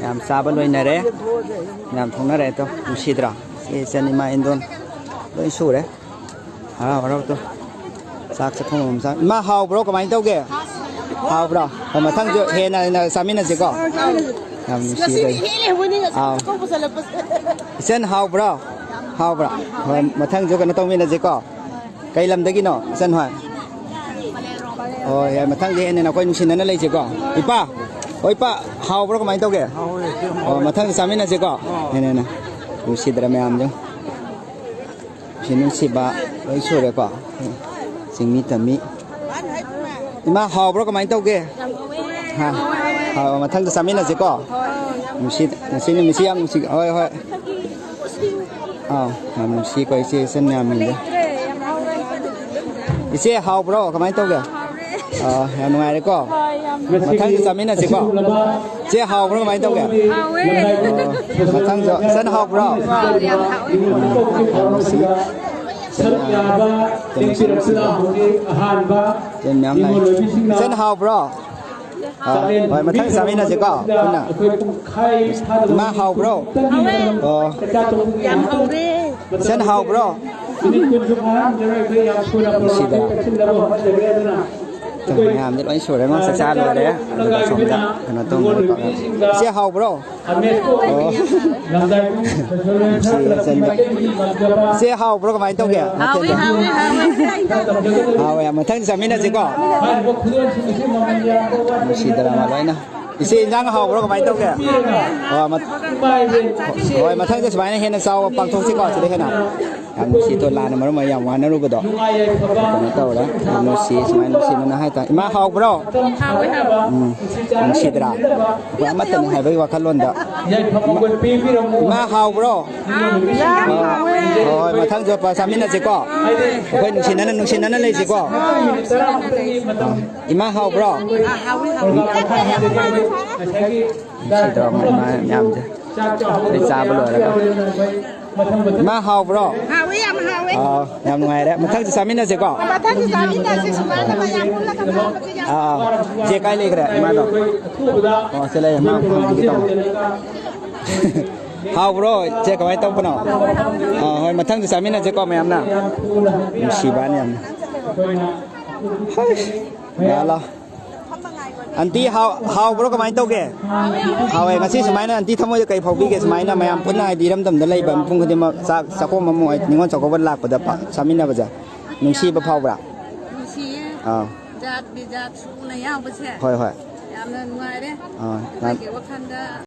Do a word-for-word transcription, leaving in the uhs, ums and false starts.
ꯌꯥꯝ ꯆꯥꯕ ꯂꯣꯏꯅꯔꯦ꯫ ꯌꯥꯝ ꯊꯣꯡꯅꯔꯦ꯫ ꯇꯣ, ꯅꯨꯡꯁꯤꯗ꯭ꯔꯥ? ꯁꯤ ꯏꯆꯟ, ꯏꯃꯥ, ꯏꯟꯗꯣꯟ ꯂꯣꯏ ꯁꯨꯔꯦ꯫ ꯍꯔꯥꯎ ꯍꯔꯥꯎ꯫ ꯇꯣ, ꯆꯥꯛ ꯆꯥꯛꯈꯨꯝ ꯑꯃ ꯆꯥ-, ꯏꯃꯥ, ꯍꯥꯎꯕ꯭ꯔꯣ? ꯀꯃꯥꯏꯅ ꯇꯧꯒꯦ? ꯍꯥꯎꯕ꯭ꯔꯣ? ꯍꯣꯏ, ꯃꯊꯪꯁꯨ ꯍꯦꯟꯅ ꯍꯦꯟꯅ ꯆꯥꯃꯤꯟꯅꯁꯤꯀꯣ꯫ ꯌꯥꯝ ꯅꯨꯡꯁꯤꯕ꯫ ꯑꯥꯎ꯫ ꯏꯆꯟ, ꯍꯥꯎꯕ꯭ꯔꯣ? ꯍꯥꯎꯕ꯭ꯔꯥ? ꯍꯣꯏ, ꯃꯊꯪꯁꯨ ꯀꯩꯅꯣ ꯇꯧꯃꯤꯟꯅꯁꯤꯀꯣ꯫ ꯀꯩ ꯂꯝꯗꯒꯤꯅꯣ ꯏꯆꯟ ꯍꯣꯏ? ꯍꯣꯏ, ꯌꯥꯏ, ꯃꯊꯪꯗꯤ ꯍꯦꯟꯅ ꯅꯈꯣꯏ ꯅꯨꯡꯁꯤꯅꯅ ꯂꯩꯁꯤꯀꯣ꯫ ꯏꯄꯥ, ꯍꯣꯏ, ꯏꯄꯥ, ꯍꯥꯎꯕ꯭ꯔꯣ? ꯀꯃꯥꯏꯅ ꯇꯧꯒꯦ? ꯑꯣ, ꯃꯊꯪꯗ ꯆꯥꯃꯤꯟꯅꯁꯤꯀꯣ꯫ ꯍꯦꯟꯅ ꯍꯦꯟꯅ ꯅꯨꯡꯁꯤꯗ꯭ꯔ ꯃꯌꯥꯝꯁꯨ? ꯅꯨꯡꯁꯤ ꯅꯨꯡꯁꯤꯕ ꯂꯣꯏ ꯁꯨꯔꯦꯀꯣ꯫ ꯆꯤꯡꯃꯤ ꯇꯝꯃꯤ꯫ ꯏꯃꯥ, ꯍꯥꯎꯕ꯭ꯔꯣ? ꯀꯃꯥꯏꯅ ꯇꯧꯒꯦ? ꯍꯥ? ꯍꯥꯎ, ꯃꯊꯪꯗ ꯆꯥꯃꯤꯟꯅꯁꯤꯀꯣ꯫ ꯅꯨꯡꯁꯤ, ꯉꯁꯤ ꯅꯨꯃꯤꯠꯁꯤ ꯌꯥꯝ ꯅꯨꯡꯁꯤ꯫ ꯍꯣꯏ, ꯍꯣꯏ꯫ ꯑꯥꯎ, ꯌꯥꯝ ꯅꯨꯡꯁꯤꯀꯣ ꯏꯆꯦ ꯏꯆꯟ ꯃꯌꯥꯝꯁꯤꯡꯁꯦ꯫ ꯏꯆꯦ, ꯍꯥꯎꯕ꯭ꯔꯣ? ꯀꯃꯥꯏꯅ ꯇꯧꯒꯦ? ꯑꯥ, ꯌꯥꯝ ꯅꯨꯡꯉꯥꯏꯔꯦꯀꯣ꯫ ꯃꯊꯪꯁꯨ ꯆꯥꯃꯤꯟꯅꯁꯤꯀꯣ꯫ ꯏꯆꯦ, ꯍꯥꯎꯕ꯭ꯔꯣ? ꯀꯃꯥꯏꯅ ꯇꯧꯒꯦ? ꯍꯥꯎꯋꯦ꯫ ꯑꯣ, ꯃꯊꯪꯁꯨ ꯏꯆꯟ, ꯍꯥꯎꯕ꯭ꯔꯣ? ꯍꯥꯎ, ꯌꯥꯝ ꯍꯥꯎꯋꯦ꯫ ꯌꯥꯝ ꯅꯨꯡꯁꯤ꯫ ꯁꯔꯨꯛ ꯌꯥꯕ ꯇꯦꯡꯄꯤꯔꯛꯄꯗ ꯍꯧꯖꯤꯛ ꯑꯍꯥꯟꯕ ꯏꯆꯟ ꯃꯌꯥꯝ ꯂꯥꯛꯑꯦ꯫ ꯅꯤꯉꯣꯜ ꯑꯣꯏꯕꯤꯁꯤꯡꯅ ꯏꯆꯟ, ꯍꯥꯎꯕ꯭ꯔꯣ? ꯑꯥ, ꯍꯣꯏ, ꯃꯊꯪ ꯆꯥꯃꯤꯟꯅꯁꯤꯀꯣ ꯄꯨꯟꯅ꯫ ꯑꯩꯈꯣꯏ ꯄꯨꯡꯈꯥꯏ ꯐꯥꯗꯕ ꯏꯃꯥ, ꯍꯥꯎꯕ꯭ꯔꯣ? ꯍꯥꯎꯋꯦ꯫ ꯑꯣ꯫ ꯌꯥꯝ ꯍꯥꯎꯔꯦ꯫ ꯏꯆꯟ, ꯍꯥꯎꯕ꯭ꯔꯣ? ꯃꯤꯅꯤꯠ ꯀꯨꯟꯁꯨ ꯐꯥꯍꯟꯖꯔꯣꯏ, ꯑꯩꯈꯣꯏ ꯌꯥꯝ ꯊꯨꯅ ꯅꯨꯡꯁꯤꯗ꯭ꯔꯥ? ꯄ꯭ꯔꯣꯒ꯭ꯔꯥꯝꯁꯤ ꯀꯛꯁꯤꯟꯅꯕ ꯍꯣꯠꯅꯖꯒꯦ꯫ ꯑꯗꯨꯅ ꯃꯌꯥꯝꯗꯤ ꯂꯣꯏ ꯁꯨꯔꯦ, ꯃꯣꯏ ꯆꯥꯛ ꯆꯥ ꯂꯣꯏꯔꯦ꯫ ꯑꯗꯨꯒ ꯁꯣꯝꯗ ꯀꯩꯅꯣ ꯇꯧꯅꯔꯦꯀꯣ꯫ ꯏꯆꯦ, ꯍꯥꯎꯕ꯭ꯔꯣ? ꯑꯣ꯫ ꯅꯨꯡꯁꯤ, ꯏꯆꯟꯗ꯫ ꯏꯆꯦ, ꯍꯥꯎꯕ꯭ꯔꯣ? ꯀꯃꯥꯏꯅ ꯇꯧꯒꯦ? ꯍꯥꯎꯋꯤ, ꯍꯥꯎꯋꯤ, ꯍꯥꯎꯋꯤ꯫ ꯍꯥꯎꯋꯦ, ꯃꯊꯪ ꯆꯥꯃꯤꯟꯅꯁꯤꯀꯣ꯫ ꯅꯨꯡꯁꯤꯗꯅ ꯂꯣꯏꯅ꯫ ꯏꯆꯦ, ꯏꯟꯖꯥꯡ ꯍꯥꯎꯕ꯭ꯔꯣ? ꯀꯃꯥꯏꯅ ꯇꯧꯒꯦ? ꯑꯣ, ꯃ-, ꯍꯣꯏ, ꯃꯊꯪꯗ ꯁꯨꯃꯥꯏꯅ ꯍꯦꯟꯅ ꯆꯥꯎꯕ ꯄꯥꯡꯊꯣꯛꯁꯤꯀꯣ, ꯁꯤꯗ ꯍꯦꯟꯅ꯫ ꯌꯥꯝ ꯅꯨꯡꯁꯤꯗꯣ, ꯂꯥꯟꯅ ꯃꯔꯝ ꯑꯣꯏꯔꯒ ꯌꯥꯝ ꯋꯥꯅꯔꯨꯕꯗꯣ꯫ ꯀꯩꯅꯣ ꯇꯧꯔꯦ, ꯌꯥꯝ ꯅꯨꯡꯁꯤ, ꯁꯨꯃꯥꯏꯅ ꯅꯨꯡꯁꯤꯅꯅ ꯍꯥꯏꯇꯥꯔꯦ꯫ ꯏꯃꯥ, ꯍꯥꯎꯕ꯭ꯔꯣ? ꯍꯥꯎꯋꯦ, ꯍꯥꯎꯋꯦ꯫ ꯎꯝ, ꯅꯨꯡꯁꯤꯗ꯭ꯔꯥ? ꯑꯩꯈꯣꯏ ꯑꯃꯠꯇꯅꯤ ꯍꯥꯏꯕꯒꯤ ꯋꯥꯈꯜꯂꯣꯟꯗ꯫ ꯏꯃꯥ, ꯍꯥꯎꯕ꯭ꯔꯣ? ꯌꯥꯝ ꯍꯥꯎꯋꯦ꯫ ꯍꯣꯏ, ꯃꯊꯪꯁꯨ ꯆꯥꯃꯤꯟꯅꯁꯤꯀꯣ꯫ ꯑꯩꯈꯣꯏ ꯅꯨꯡꯁꯤꯅꯅ, ꯅꯨꯡꯁꯤꯅꯅ ꯂꯩꯁꯤꯀꯣ꯫ ꯏꯃꯥ, ꯍꯥꯎꯕ꯭ꯔꯣ? ꯑꯥ, ꯍꯥꯎꯋꯤ, ꯍꯥꯎꯋꯤ꯫ ꯅꯨꯡꯁꯤꯗ꯭ꯔꯣ ꯃꯌꯥꯝꯁꯦ? ꯑꯩ ꯆꯥꯕ ꯂꯣꯏꯔꯒ꯫ ꯏꯃꯥ, ꯍꯥꯎꯕ꯭ꯔꯣ? ꯍꯥꯎꯋꯤ, ꯌꯥꯝ ꯍꯥꯎꯋꯤ꯫ ꯑꯥ, ꯌꯥꯝ ꯅꯨꯡꯉꯥꯏꯔꯦ꯫ ꯃꯊꯪꯁꯨ ꯆꯥꯃꯤꯟꯅꯁꯦꯀꯣ꯫ ꯃꯊꯪꯁꯨ ꯆꯥꯃꯤꯟꯅꯁꯤ, ꯁꯨꯃꯥꯏꯅ ꯃꯌꯥꯝ ꯄꯨꯜꯂꯒ ꯆꯥꯕꯁꯨ ꯌꯥꯝ ꯑꯥ, ꯏꯆꯦ ꯀꯥꯏ ꯂꯩꯈ꯭ꯔꯦ ꯏꯃꯥꯗꯣ? ꯑꯣ, ꯁꯤ ꯂꯩꯔꯦ꯫ ꯃꯥ ꯐꯪꯈꯤꯒꯦ ꯇꯧꯕ꯫ ꯍꯥꯎꯕ꯭ꯔꯣ ꯏꯆꯦ? ꯀꯃꯥꯏꯅ ꯇꯧꯕꯅꯣ? ꯑꯥ, ꯍꯣꯏ, ꯃꯊꯪꯁꯨ ꯆꯥꯃꯤꯟꯅꯁꯦꯀꯣ ꯃꯌꯥꯝꯅ꯫ ꯅꯨꯡꯁꯤꯕꯅꯤ ꯌꯥꯝꯅ꯫ ꯍꯣꯏ, ꯂꯥꯛꯑꯣ, ꯂꯥꯛꯑꯣ꯫ ꯑꯟꯇꯤ, ꯍꯥꯎ-, ꯍꯥꯎꯕ꯭ꯔꯣ? ꯀꯃꯥꯏꯅ ꯇꯧꯒꯦ? ꯍꯥꯎꯋꯦ꯫ ꯉꯁꯤ ꯁꯨꯃꯥꯏꯅ ꯑꯟꯇꯤ ꯊꯃꯣꯏꯗ ꯀꯩ ꯐꯥꯎꯕꯤꯒꯦ? ꯁꯨꯃꯥꯏꯅ ꯃꯌꯥꯝ ꯄꯨꯟꯅ, ꯍꯥꯏꯗꯤ, ꯏꯔꯝꯗꯝꯗ ꯂꯩꯕ ꯃꯤꯄꯨꯝ ꯈꯨꯗꯤꯡꯃꯛ ꯆꯥꯛ ꯆꯥꯛꯈꯣꯝ ꯑꯃ ꯑꯣꯏ ꯅꯤꯉꯣꯜ ꯆꯥꯛꯀꯧꯕ ꯂꯥꯛꯄꯗ ꯄ-, ꯆꯥꯃꯤꯟꯅꯕꯁꯦ ꯅꯨꯡꯁꯤꯕ ꯐꯥꯎꯕ꯭ꯔꯥ? ꯅꯨꯡꯁꯤꯌꯦ꯫ ꯑꯥ꯫ ꯖꯥꯠ ꯕꯤꯖꯥꯠ ꯁꯨꯅ ꯌꯥꯎꯕꯁꯦ ꯍꯣꯏ, ꯍꯣꯏ꯫ ꯌꯥꯝꯅ ꯅꯨꯡꯉꯥꯏꯔꯦ꯫ ꯑꯥ, ꯌꯥꯝ- ꯑꯩꯈꯣꯏꯒꯤ ꯋꯥꯈꯜꯗ